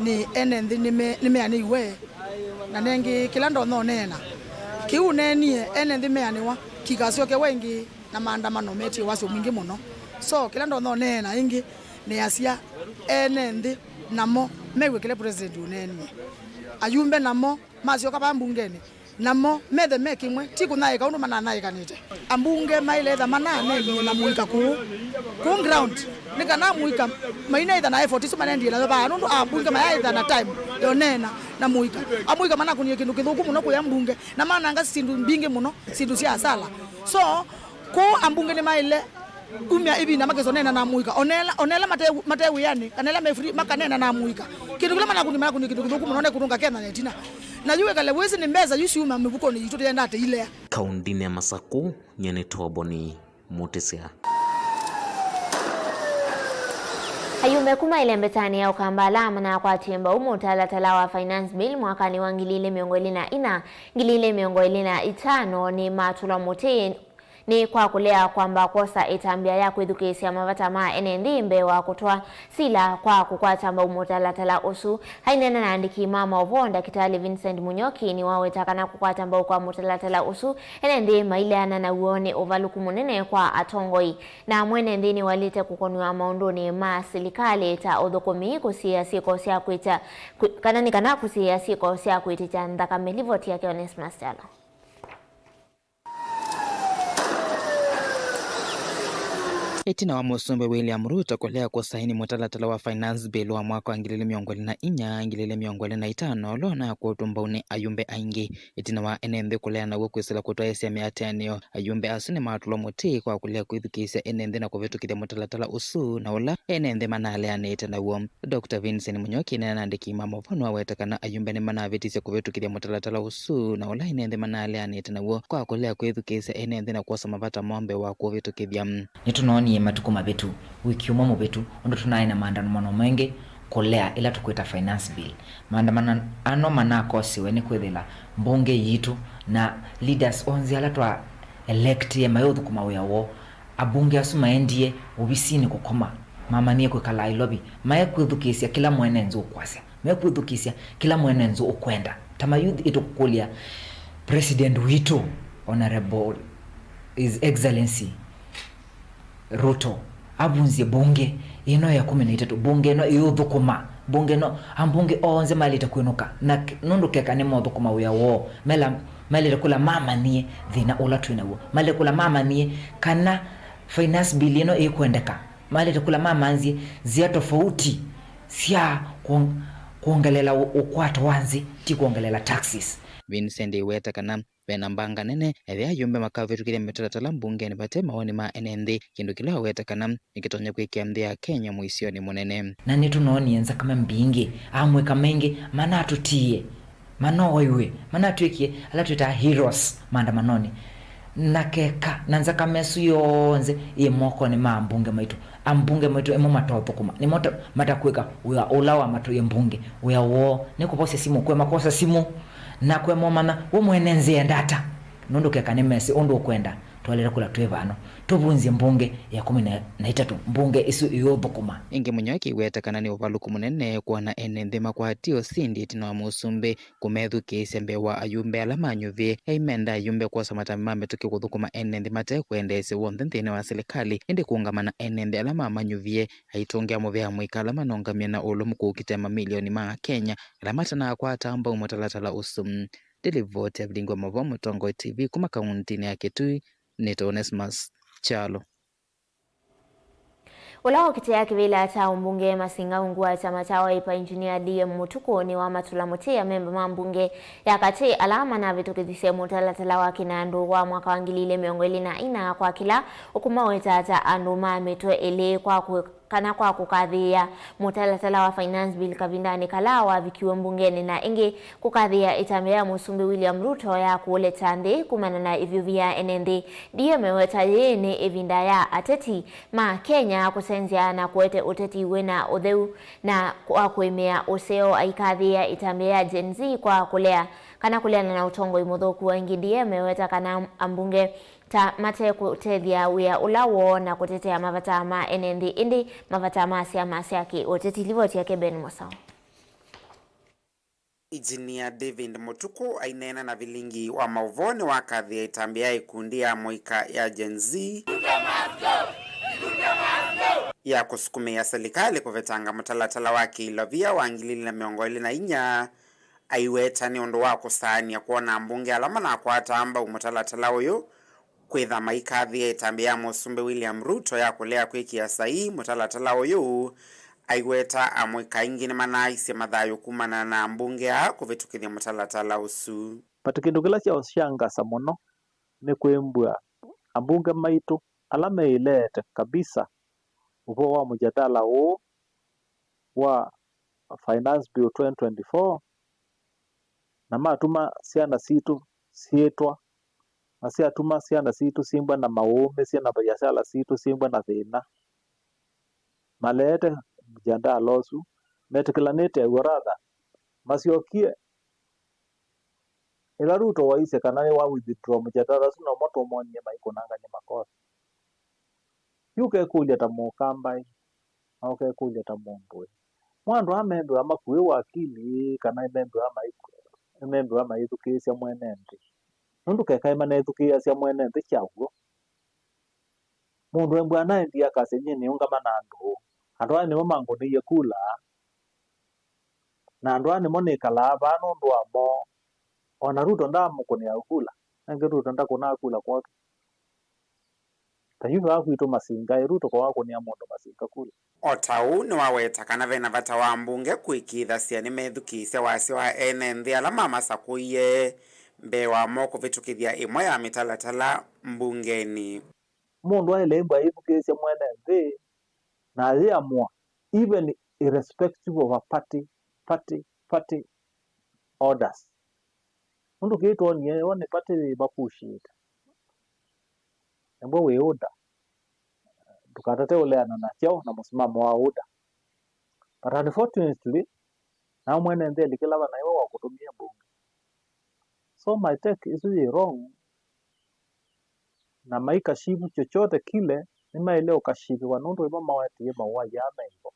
nĩ ene nthĩ nĩme-, nĩmeanĩiwe, na nengĩ kĩla ndonya ũneena kĩu ũneenie ene nthĩ meanĩwa kĩkasyokewa ĩngĩ na maandamano metie wasyo mwingĩ mũno. So kĩla ndonya ũneena ĩngĩ nĩ asya ene nthĩ namo mew'e kĩla president ũneenie. Ayumbe namo masyoka vaa mbungenĩ, namo methe me kĩmwe, ti kũnyaĩĩka ũndũ mananyaĩĩkanĩte. Ambunge maĩle etha mananenie na mũika kũũ, kũũ ground, nĩ kana mũika mainaĩtha na effort isu manendie nayo vaa, nũndũ ambunge mayaĩtha na time ya ũneena na mũika. Amũika manakũnie kĩndũ kĩthũku mũno kũya mbunge, na mananga syĩndũ mbingĩ mũno, syĩndũ sya asala. So, kũũ ambunge nĩmaĩle umya ĩvinda makesa ũneena na mũika, onela, onela mate, mate wĩanĩ, kana ela me free, makaneena na mũika. Kĩndũ kĩla manakũnie, manakũnie kĩndũ kĩthũku mũno, nekũnũnga Kenya na ĩtina. Na yu wĩkale wĩsĩ nĩ mbesa yu syuma mĩvukonĩ yitũ tũyenda ata ilea. Kaũndĩnĩ ya Masakũ, nyie nĩ Toboni Mũtĩsya. Ayumbe kuma ĩlembetanĩ ya Ũkambala manakwatie mbau mũtalatala wa Finance Bill mwakanĩ wa ngili ilĩ mĩongo ĩlĩ na ina, ngili ilĩ mĩongo ĩlĩ na itano nĩ matũlwa mũtĩ. Nĩ kwa kũlea kwamba kwosa ĩtambya ya kwĩthukĩĩsya mavata ma ene nthĩ mbee wa kũtwaa sila kwa kũkwata mbau mũtalatala ũsu. Aineena na andĩki ma maũvoo, Ndakĩtalĩ Vincent Mũnyoki nĩwaweta kana kũkwata mbau kwa mũtalatala ũsu ene nthĩ maileana naw'o nĩ ũvalũku mũnene kwa atongoi, na mwene nthĩ nĩwaĩlĩte kũkonw'a maũndũnĩ ma silikalĩ ta ũthũkũmi, kũsiĩĩa syĩko sya kwĩtya, kwĩ-, kana nĩ kana kũsiĩĩa syĩko sya kwĩtĩkya nthakame. Livoti yake Onesmus Kyalo. Ĩtina wa Mũsumbĩ William Ruto kũlea kũsaini mũtalatala wa Finance Bill wa mwaka wa ngili ilĩ mĩongo ĩlĩ na inya, ngili ilĩ mĩongo ĩlĩ na itano, ũla ũnakwatwa mbau nĩ ayumbe aingĩ. Ĩtina wa ene nthĩ kũlea naw'o kwĩsĩla kũtwaĩĩsya mĩatĩanĩo, ayumbe asu nĩmatũlwa mũtĩ kwa kũlea kwĩthukĩĩsya ene nthĩ na kũvĩtũkĩthya mũtalatala ũsu, na ũla ene nthĩ manaleanĩte naw'o. Doctor Vincent Mũnyoki aineena na andĩki ma maũvoo nĩwaweta kana ayumbe nĩmanavĩtisye kũvĩtũkĩthya mũtalatala ũsu, na ũla ene nthĩ manaleanĩte naw'o kwa kũlea kwĩthukĩĩsya ene nthĩ na kwosa mavata moo mbee wa kũvĩtũkĩthya. Nĩtũnoonie matukũ mavĩtu, wiki ũmwe mũvĩtu, ũndũ tũnaĩ na maandamano maingĩ kũlea ĩla tũkwĩta Finance Bill. Maandamano ano manakosiwe nĩ kwĩthĩla mbunge yitũ na leaders onthe ala twa electie mayũthũkũma wĩa woo. Ambunge asu maendie ovisinĩ kũkoma, mamanyie kwĩkala Nairobi, mae kwĩthukĩĩsya kĩla mwene nthĩ ũkwasya, mae kwĩthukĩĩsya kĩla mwene nthĩ ũkwenda. Ta ma youth ĩtũkũkũlya President witũ, Honorable His Excellency Ruto, avunzye mbunge ĩno ya ĩkũmi na itatũ, mbunge ĩno ĩũthũkũma, mbunge ĩno, ambunge onthe maĩlĩte kwĩnũka, na k-, nũndũ keka nĩmothũkũma wĩa woo, mela, maĩlĩte kũla mamanyie thĩna ũla twĩ naw'o, maĩlĩte kũla mamanyie kana Finance Bill ĩno ĩkwendeka, maĩlĩte kũla mamanzie nzĩa tofauti sya kwon-, kwongelela ũ-, ũkwato wa nthĩ, ti kwongelela taxes. Vincent aiweta kana ve na mbanga nene ethĩa ayumbe makavĩtũkĩthya mĩtalatala mbungenĩ vate mawoni ma ene nthĩ, kĩndũ kĩla aweta kana nĩkĩtonya kwĩkĩa nthĩ ya Kenya mũisyonĩ mũnene. Na nĩtũnoonie nzakame mbingĩ, amũika maingĩ manatũtiie, manowaiwe, manatw'ĩkie ala twĩtaa heroes maandamanonĩ. Na keka, na nzakame ĩsu yonthe yĩ mokonĩ ma ambunge maitũ. Ambunge maitũ ĩmo matothũkũma, nĩmo ta-, matakwĩka wĩa ũla wamatwaie mbunge. Wĩa woo nĩ kũvosya simũ, kũema kwosa simũ, na kũema ũmanya we mwene nzĩ enda ata, nũndũ keka nĩmesĩ ũndũ ũkwenda. Twaĩlĩte kũla twĩ vano, tũvunzye mbunge ya ĩkũmi na itatũ, mbunge ĩsu ĩũthũkũma. Ĩngĩ Mũnyoki aiweta kana nĩ ũvalũku mũnene kwona ene nthĩ makwatie ũsindi ĩtina wa mũsumbĩ kũmethukĩĩsya mbee wa ayumbe ala manyuvie. Aimenda ayumbe kwosa matambya ma mĩtũkĩ kũthũkũma ene nthĩ mate kwendeesya w'onthe nthĩnĩ wa silikalĩ, ĩndĩ kũũngama na ene nthĩ ala mamanyuvie, aitũngĩa mũvea mũika ala manongamie na ũlũmu kũkita mamilioni ma Akenya ala matanakwata mbau mũtalatala ũsu. Ndĩlivoti ya Vilingi wa Maũvoo, Mũtongoi T V, kuma kauntinĩ ya Kitui, nĩtawa Onesmus Kyalo. Ũla ũkitĩa kĩvĩla kya ũmbunge Masinga ungu wa kyama kya Wiper, Engineer D M Mũtukũ, nĩwamatũla mũtĩ amemba ma mbunge ya katĩ ala manavĩtũkĩthisye mũtalatala wa kĩnandũ wa mwaka wa ngili ilĩ mĩongo ĩlĩ na ina kwa kĩla ũkũmaweta ta andũ ma mĩtwe ĩlĩ kwa kũ-, kana kwa kũkathĩĩa mũtalatala wa Finance Bill kavindanĩ kala wavikiwe mbungenĩ, na ĩngĩ kũkathĩĩa ĩtambya ya Mũsumbĩ William Ruto ya kũũleta nthĩ kumana na ĩvyũvi ya ene nthĩ. D M eweta yĩĩ nĩ ĩvinda ya ateti ma Kenya kũsenzya na kũete ũteti wĩna ũtheu na wa kũĩmĩa ũseo, aikathĩĩa ĩtambya ya Gen Z kwa kũlea kana kũleana na ũtongoi mũthũku. Aingĩ D M eweta kana ambunge ta mate kũtethya wĩa ũla woo na kũtetea mavata ma ene nthĩ, ĩndĩ mavata ma syama sya kĩ-ũteti. Livoti yake Ben Mũsao. Engineer David Mũtukũ aineena na Vilingi wa Maũvoo nĩwakathĩĩa ĩtambya ya ĩkundi ya mũika ya Gen Z ya kũsukumĩĩa silikalĩ kũvetanga mũtalatala wa kĩilovia wa ngili ilĩ na mĩongo ĩlĩ na inya, aiweta nĩ ũndũ wa kũsaanĩa kwona ambunge ala manakwataa mbau mũtalatala ũyũ kwĩtha maikathĩĩa ĩtambya ya Mũsumbĩ William Ruto ya kũlea kwĩkĩa saii mũtalatala ũyũ. Aiweta amũika aingĩ nĩmanaaisye mathayũ kumana na ambunge aa kũvĩtũkĩthya mũtalatala ũsu. But kĩndũ kĩla kyaũsyangaasa mũno nĩ kwĩmbw'a ambunge maitũ ala meĩleete kabisa ũvoo wa mũjadala ũũ wa Finance Bill twenty twenty-four, na matuma syana sitũ syĩtwa, na syatuma syana sitũ syĩmbwa na maũũmĩsye na viasala sitũ syĩmbwa na thĩna. Maleete mjadala ũsu, metĩkĩlanĩte, or rather, masyokie Ĩla Ruto waisye kana nĩ wa withdraw mũkyatata ũsu, nomo tũmonie maikũnangany'a makosi. Yu ũkekũlya ta mũkambaĩ, na ũkekũlya ta mũndũĩ. Mo andũ aa membĩwa makuĩwa akili ĩĩ, kana membĩwa mai-, membĩwa maithukĩĩsya mwene nthĩ? Nũndũ kekaĩ manethukĩĩasya mwene nthĩ kya w'o. Mũndũ embwa anaendie akasya, "Nyie nĩũngama na andũ. Andũ aa nĩmo mangũnĩie kula. Na andũ aa nĩmo nĩkalaa vaa nũndũ wamo. O na Ruto ndaamũkũnĩa kula. Nengĩ Ruto ndakũnaa kula kwake." Ta yu vaa kwitũ Masinga, ĩ Ruto ko wakũnĩa mũndũ Masinga kula? O ta ũu, nĩwaweta kana ve na vata wa mbunge kũĩkĩĩthasya nĩmethukĩĩsya wasya wa ene nthĩ ala mamasakũie mbee wamo kũvĩtũkĩthya ĩmwe ya mĩtalatala mbungenĩ. Mũndũ aĩle ĩmbwa aithukĩĩsya mwene nthĩ na ayĩamũa, even irrespective of a party, party, party orders. Nũndũ kĩĩ twonie, one party yĩvapushĩte. Embwa wĩ UDA, ndũkatate ũleana na kyaũ na mũsimamo wa UDA. But unfortunately, nao mwene nthĩ alikĩla vana iwe wakũtũmie mbunge. So my take, ĩsu yĩ wrong, na maikashifu chochote kile, nĩmaĩle ũkashifiwa nũndũ ĩvo mawetie mauaji aa me ĩvo.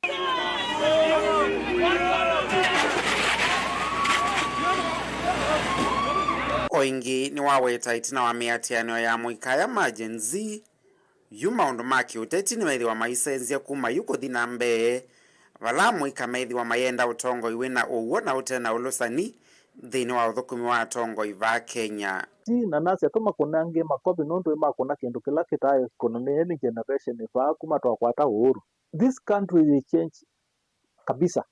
O ĩngĩ nĩwaweta ĩtina wa mĩatĩanĩo ya mũika aya ma Gen Z, yu maũndũ ma kĩũteti nĩmethĩwa maisenzya kuma yu kũthi na mbee, vala amũika methĩwa mayenda ũtongoi wĩna ũw'o na ũte na ũlũsani nthĩnĩ wa ũthũkũmi wa atongoi vaa Kenya. Ti na nasya tũmakũnangie makovi nũndũ nĩmakũna kĩndũ kĩla kĩtaa kũnũnĩe any generation vaa kuma twakwata ũhuru. This country will change kabisa.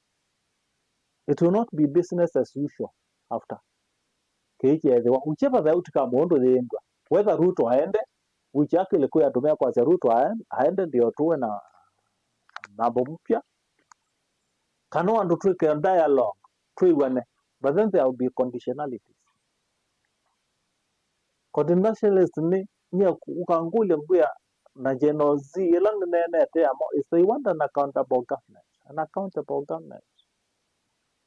It will not be business as usual after. Kĩĩ kĩethĩwa ũkye vathaĩ ũtika mũndũ yĩndwa. Whether Ruto aende, which actually kwĩ andũ mekwasya Ruto aen-, aende ndio tuwe na mambo mpya, kana andũ twĩke dialogue, twĩw'ane, but then there will be conditionalities. Conditionalist nĩ, nyie ũkangũlya ngwĩa na Gen Z, ĩla nĩneenete amo, is they want an accountable government, an accountable government.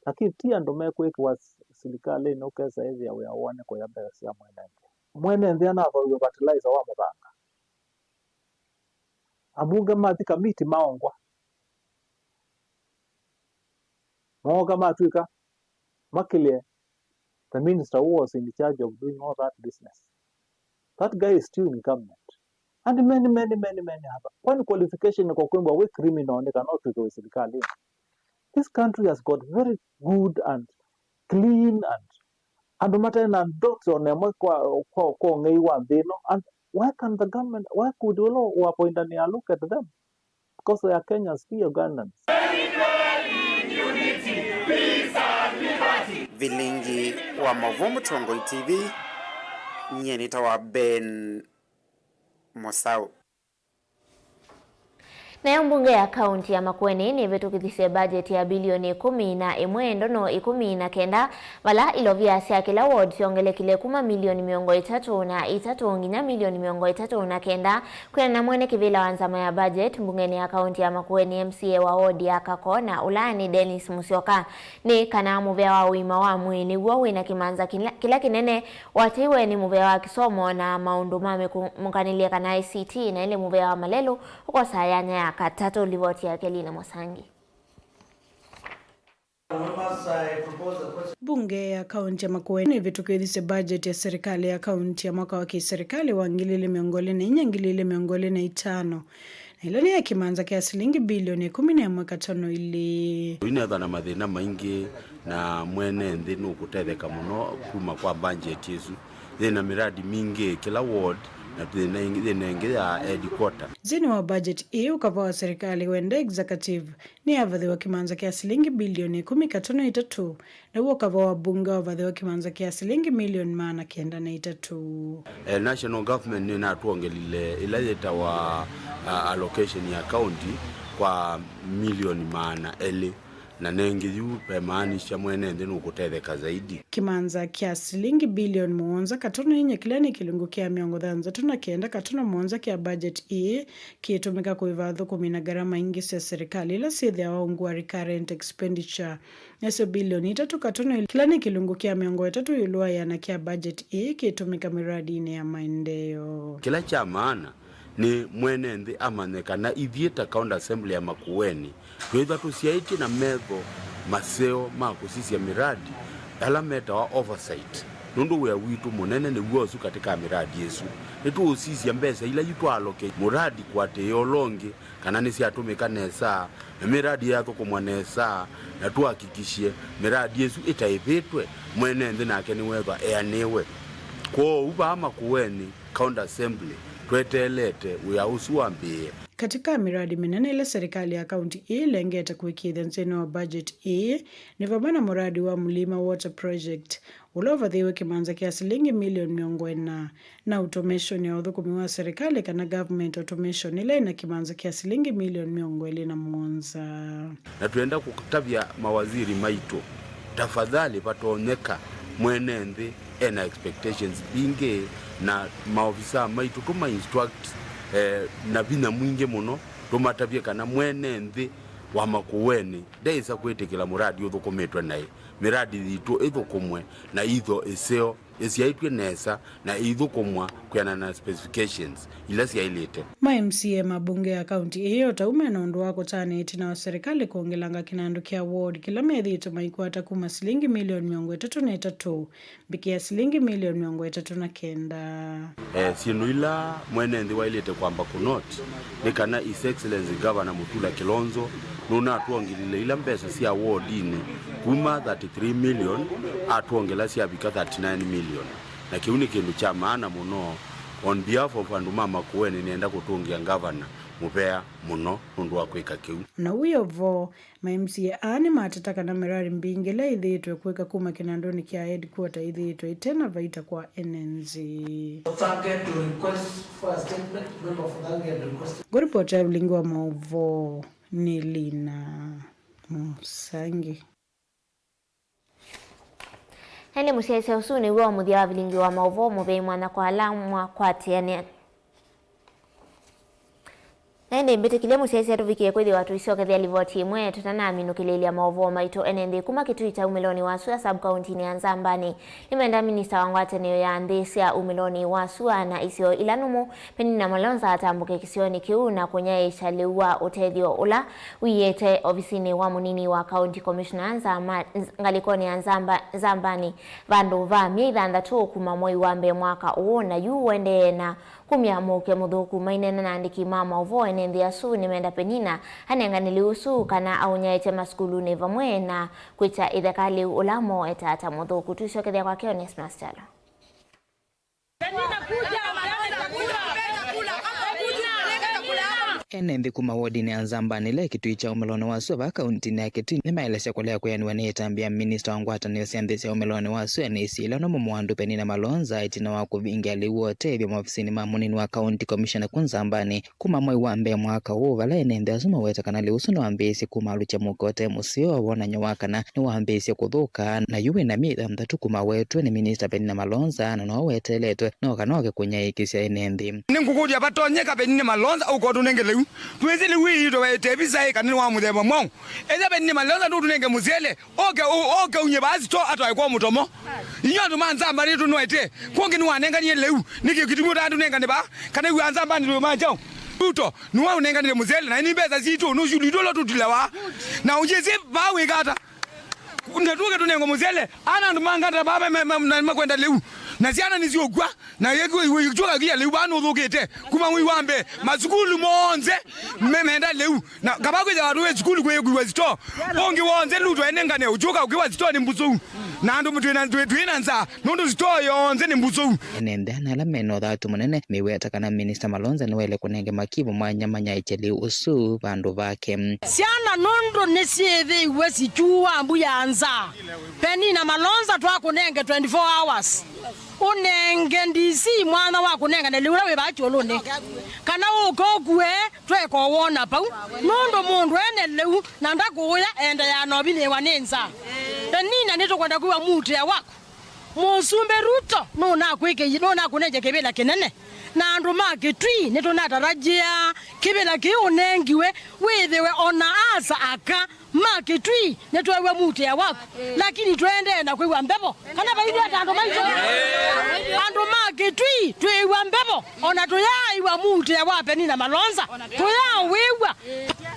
Lakini ti andũ mekwĩkĩwa s-, silikalĩnĩ ũkesa ĩthĩa wĩa woo nĩ kũya mbesa sya mwene nthĩ. Mwene nthĩ anathoiwe fertilizer wa mũthanga. Ambunge mathi kamiti maongwa. Mooka matw'ĩka makĩlye the minister who was in charge of doing all that business. That guy is still in government. And many, many, many, many other. Kwani qualification kwa kwĩmbwa wĩ criminal nĩ kana ũtw'ĩke wĩ silikalĩnĩ? This country has got very good and clean and andũ mate na dots on ĩmwe kwa, kwa, kwa ũng'ei wa nthĩ ĩno. And why can the government, why could we all who appointanĩa look at them? Because they are Kenyans, be Ugandans. Vilingi wa Mauvoo Mũtongoi T V, nyie nĩtawa Ben Mũsaũ. Nayo mbunge ya kaunti ya Makueni nĩvĩtũkĩthisye budget ya bilioni ĩkũmi na ĩmwe ndono ĩkũmi na kenda, vala ilovia sya kĩla ward syongelekile kuma milioni mĩongo ĩtatũ na itatũ nginya milioni mĩongo ĩtatũ na kenda. Kwĩana na mwene kĩvĩla wa nzama ya budget mbungenĩ ya kaunti ya Makueni, M C A wa ward ya Kakona, ũla nĩ Dennis Musyoka, nĩ kana mũvea wa ũima wa mwĩĩ nĩw'o wĩna kĩmanza kĩla, kĩla kĩnene, wateiwe nĩ mũvea wa kĩsomo na maũndũ ma mĩkũmũkanĩlye kana I C T, na ĩlĩ mũvea wa malelũ ũkosaa yanya ya katatũ. Livoti yake Lina Mũsangi. Mbunge ya kaunti ya Makueni nĩvĩtũkĩthisye budget ya serikali ya kaunti ya mwaka wa kĩserikali wa ngili ilĩ mĩongo ĩlĩ na inya, ngili ilĩ mĩongo ĩlĩ na itano, na ĩla nĩ ya kĩmanza kya silingi bilioni ĩkũmi na ĩmwe katono ilĩ. Inetha na mathĩna maingĩ, na mwene nthĩ nũkũtetheka mũno kuma kwa budget ĩsu. Yĩna miradi mingĩ kĩla ward, na yĩna ĩngĩ, yĩna ĩngĩ ya headquarter. Nthĩnĩ wa budget ĩĩ, ũkava wa serikali wenda executive nĩyavathĩwa kĩmanza kya silingi bilioni ĩkũmi katono itatũ, naw'o ũkava wa mbunge wavathĩwa kĩmanza kya silingi milioni maana kenda na itatũ. Eh, national government nĩnatwongelile ĩla yĩtawa, ah, allocation ya county kwa milioni maana elĩ. Na nengĩ yu vemaanisya mwene nthĩ nũkũtetheka zaidi. Kĩmanza kya silingi bilioni mũonza katono inya kĩla nĩ kĩlungu kya mĩongo thanthatũ na kenda katono mũonza kya budget ĩĩ kĩtũmĩka kũĩva athũkũmi na ngarama ingĩ sya serikali ila syĩthĩawa ungu wa recurrent expenditure. Nasyo bilioni itatũ katono kĩla nĩ kĩlungu kya mĩongo ĩtatũ ĩũlũ wa ĩana kya budget ĩĩ kĩtũmĩka miradinĩ ya maendeeo. Kĩla kya maana nĩ mwene nthĩ amanye kana ithyĩ ta County Assembly ya Makueni twĩthwa tũsyaĩtye na metho maseo ma kũsisya mĩradi ala metawa oversight, nũndũ wĩa witũ mũnene nĩw'o ũsu katĩ ka mĩradi ĩsu. Nĩtũũsisya mbesa ila yu twalokya mũradi kũatĩĩa ũla ũngĩ, kana nĩsyatũmĩka nesa, na mĩradi yathũkũmwa nesa, na tũakikisye mĩradi ĩsu ĩtaĩvĩtwe, mwene nthĩ nake nĩwethwa eanĩwe. Kwoou vaa Makueni County Assembly tweteelete wĩa ũsu wambĩĩe. Katĩ ka mĩradi mĩnene ĩla serikali ya kaunti ĩĩ ĩlengete kũĩkĩĩthya nthĩnĩ wa budget ĩĩ nĩ vamwe na mũradi wa Mulima Water Project, ũla ũvathĩĩwe kĩmanza kya silingi milioni mĩongo ĩna, na automation ya ũthũkũmi wa serikali kana government automation ĩla ĩna kĩmanza kya silingi milioni mĩongo ĩlĩ na mũonza. Na twĩenda kũtavya mawaziri maitũ, tafadhali vatonyeka mwene nthĩ ena expectations mbingĩ, na maovisaa maitũ tũma instruct eh, na vinya mwingĩ mũno tũmatavye kana mwene nthĩ wa Makueni ndeĩsa kwĩtĩkĩla mũradi ũthũkũmĩtwe naĩ. Mĩradi yitũ ĩthũkũmwe na itho ĩseo ĩsyaĩtw'e nesa na ĩithũkũmwa kwĩanana na specifications ila syaĩlĩte. Ma MCA ma mbunge ya kaunti ĩĩ o ta ũu mena ũndũ wa kũtana ĩtina wa serikali kwongelanga kĩnandũ kya ward kĩla methĩĩtwe maikwata kuma silingi milioni mĩongo ĩtatũ na itatũ mbikĩa silingi milioni mĩongo ĩtatũ na kenda. Eh, syĩndũ ila mwene nthĩ waĩlĩte kwamba kũnoti nĩ kana His Excellency Governor Mutula Kilonzo nũnatwongelile ila mbesa sya wodinĩ kuma thirty-three million atwongela syavika thirty-nine million, na kĩu nĩ kĩndũ kya maana mũno. On behalf of andũ ma Makueni nĩenda kũtũngĩa Governor mũvea mũno nũndũ wa kwĩka kĩu. Na wĩ o vo, ma MCA aa nĩmateta kana mĩradi mbingĩ ĩla ĩthĩĩtwe kwĩka kuma kĩnandũnĩ kya headquarter ĩthĩĩtwe ĩte na vaita kwa ene nthĩ. Ngũripota ya vilingi wa maũvoo nĩ Lina Mũsangi. Na ĩndĩ mũsyaĩĩsya ũsu nĩw'o mũthya wa vilingi wa maũvoo mũvei mwanya kwa ala mwakwatĩanĩa. Na ĩndĩ mbĩtĩkĩlye mũsyaĩĩsya tũvikĩe kwĩthĩwa tũisyokethya livoti ĩmwe tũtanaminũkĩlĩĩlya maũvoo maitũ. Ene nthĩ kuma Kĩtui kya umĩlonĩ wa sua sub-kauntinĩ ya Nzambanĩ nĩmenda minista wa ngwatanĩo ya nthĩ sya umĩlonĩ wa sua na isio ila nũmũ Penina Malonza atambũke kĩsionĩ kĩu na kũnyaĩĩkya lĩu wa ũtethyo ũla wiĩte ovisinĩ wa mũnini wa County Commissioner Nzama, ngalĩkonĩ ya Nzamba, Nzambanĩ vandũ va myei thanthatũ kuma mwei wa mbee mwaka ũũ, na yu ũendee na kumya mũuke mũthũku. Maineena na andĩki ma maũvoo, ene nthĩ asu nĩmenda Penina anengane lĩu ũsu kana aũnyaĩĩkye masukulunĩ vamwe na kwĩkya ĩtheka lĩu ũla mooete ta mũthũku. Tũisyokethya kwake Onesmus Kyalo. Ene nthĩ kuma wodinĩ ya Nzambanĩ ĩla ĩ Kĩtui kya umĩlonĩ wa sua vaa kauntinĩ ya Kĩtui nĩmaelesya kũlea kwĩanĩwa nĩ ĩtambya ya minista wa ngwatanĩo sya nthĩ sya umĩlonĩ wa sua nĩ isi ĩla nũmũ Mwandũ Penina Malonza ĩtina wa kũvingĩa lĩu wa ũtethyo maovisinĩ ma mũnini wa County Commissioner ku Nzambanĩ. Kuma mwei wa mbee mwaka ũũ, vala ene nthĩ asu maweta kana lĩu ũsu nĩwambĩĩsye kumalũkya mũuke ũte mũseo, wonany'o wa kana nĩwambĩĩsye kũthũka, na yu wĩna myei thanthatũ kuma wetwe nĩ Minista Penina Malonza, na no weteeletwe no kana oke kũnyaĩĩkĩsya ene nthĩ. Nĩngũkũlya, vatonyeka Penina Malonza ũke ũtũnenge lĩu? Twĩsĩ lĩu ĩitũ waĩte visa ĩ kana nĩ wa mũthemba mwaũ? Ethĩwa Penina Malonza ndũtũnenge mũsyele, oke, o-, oke unye vaa sitoo atwae kwa mũtomo. Inyw'ĩ andũ ma Nzambanĩ tũnwaĩte, kwongĩ nĩwanenganie lĩu. Nĩkĩ kĩtumi ũtaatũnengane vaa? Kana ĩw'a Nzambanĩ tũĩ ma kyaũ? Ruto nĩwe ũnenganile mũsyele, na nĩ mbesa sitũ, nũsyũlũ itũ ĩla tũtilawa. Na ũyĩsĩ vaa wĩka ata? Na tũke tũnengwe mũsyele, ana andũ ma ngata vaa me, me, me, na makwenda lĩu. Na syana nĩsyũkw'a, na ĩkyoka kia lĩu vaa nũthũkĩte. Kuma mwei wa mbee, masukulu monthe me, menda lĩu. Na kava kwĩthĩwa andũ wĩ sukulu kwĩkũiwa sitoo, ũngĩ wonthe Ruto enengane ũkyũka ũkĩwa sitoo nĩ mbusũu. Na andũ twĩ na, twĩ, twĩ na nzaa. Nũndũ sitoo yonthe nĩ mbusũu. Ene nthĩ ana ala mena ũthatu mũnene meweta kana Minista Malonza nĩwaĩle kũnenge makivũ mwanya manyaĩĩkye lĩu ũsu vandũ vake. Syana nũndũ nĩsyĩthĩiwe sikyuaa mbu ya nzaa, Penina Malonza twakũnenge twenty-four hours. Ũnenge D C mwanya wa kũnengane lĩu ũla wĩ vaa kyũlũnĩ, kana ũke ũkue, tweka ũwona vau, nũndũ mũndũ ene lĩu na ndakũũya endeea na ũvinĩĩwa nĩ nzaa. Penina, nĩtũkwenda kwĩw'a muutĩa waku. Mũsumbĩ Ruto nũnakwĩkĩie, nũnakũnengie kĩvĩla kĩnene, na andũ ma Kĩtui nĩtũnatarajia kĩvĩla kĩu ũnengiwe wĩthĩwe o na asa aka ma Kĩtui nĩtweew'a muutĩa waku, lakini tũendee na kwĩw'a mbevo. Kana vaithyĩ ata andũ maitũ? Andũ ma Kĩtui twĩw'a mbevo, o na tũyaaĩw'a muutĩa wa Penina Malonza, tũyaawĩw'a.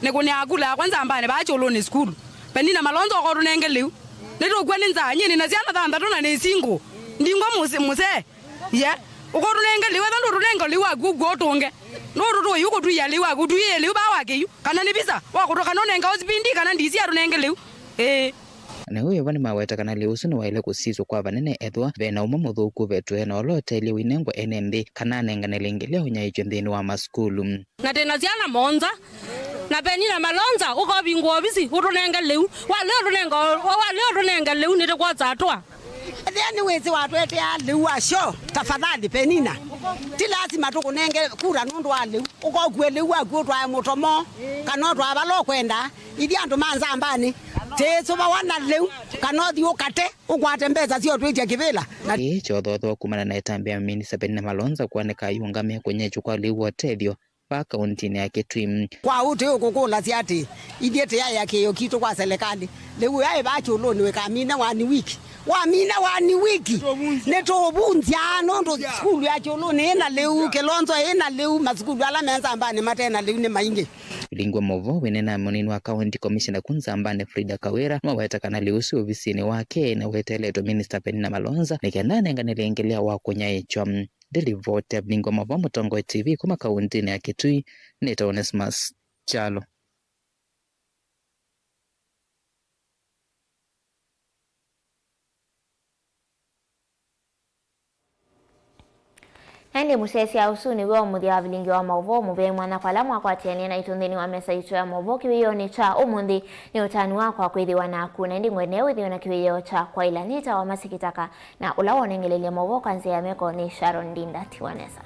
Nĩkũnĩaa kula yakwa Nzambanĩ vaa kyũlũnĩ sukulu. Penina Malonza ũkotũnenge lĩu. Nĩtũkw'a nĩ nzaa, nyie nĩ na syana thanthatũ na nĩ single. Ndingwa mũse-, mũsee. Ye, ũkotũnenge lĩu, ethwa ndũtũnenga lĩu waku ũkw'a ũtũnge. Nũtũtũi ũkũtwia lĩu waku, ũtwĩe lĩu vaa wa kĩyu, kana nĩ visa wa kũtũ, kana ũnenga O C P D, kana D C atũnenge lĩu. Ĩĩ. Nĩwĩvo nĩmaweta kana lĩu ũsu nĩwaĩle kũsiswa kwa vanene ethĩwa ve na ũmwe mũthũku ũvetwe na ũla ũtaĩlye ũinengwa ene nthĩ, kana anengane lĩngĩ lya ũnyaĩĩkyo nthĩnĩ wa masukulu. Na twĩ na syana mũonza, na Penina Malonza ũkovingũa ovisi ũtũnenge lĩu. Walea ũtũnenga, walea ũtũnenge lĩu, nĩtũkwosa atũa. Ethĩa nĩwĩsĩ watwetea lĩu wa syo, tafadhali Penina. Ti lasima tũkũnenge kura nũndũ wa lĩu. Ũkokue lĩu waku ũtwae Mũtomo, kana ũtwae vala ũkwenda. Ithyĩ andũ ma Nzambanĩ, tĩĩsũvawa na lĩu, kana ũthi ũkate, ũkwate mbesa sya ũtwĩtya kĩvĩla. Na ĩĩ kyothothwa kumana na ĩtambya ya minista Penina Malonza kũanĩka ayũngamĩa kũnyaĩĩkya kwa lĩu wa ũtethyo vaa kauntinĩ ya Kĩtui. Kwa ũtĩ ũkũkũlasya atĩ, ithyĩ tĩyaĩa kĩĩo kitũ kwa selekalĩ. Lĩu yaĩ vaa kyũlũnĩ wĩkamine one week. Wamina one week, nĩtũũvunzya nũndũ sukulu ya kyũlũnĩ ĩna lĩu, Kĩlonzo ĩna lĩu, masukulu ala me Nzambanĩ mate na lĩu nĩ maingĩ. Vilingwa Movo wĩneena na mũnini wa kaunti komishena ku Nzambanĩ Frida Kawira nĩwaweta kana lĩu ũsu ovisinĩ wake na weteletwe minista Penina Malonza nĩ kenda anengane lĩngĩ lya wa kũnyaĩĩkya. Ndĩlivoti ya Vilingwa Movo, Mũtongoi T V kuma kauntinĩ ya Kĩtui, nĩtawa Onesmus Kyalo. Na ĩndĩ mũsyaĩĩsya ũsu nĩw'o mũthya wa vilingi wa maũvoo. Mũvei mwanya kwa ala mwakwatanĩe naitũ nthĩnĩ wa mesa yitũ ya maũvoo kĩwĩoonĩ kya ũmũnthĩ. Nĩ ũtanu wakwa kwĩthĩwa naku, na ĩndĩ ngwendee wĩthĩwe na kĩwĩoo kya kwaĩla. Nĩtawa Masikitaka, na ũla wonengelelye maũvoo kwa nzĩa ya meko nĩ Sharon Ndinda. Tiwa nesa.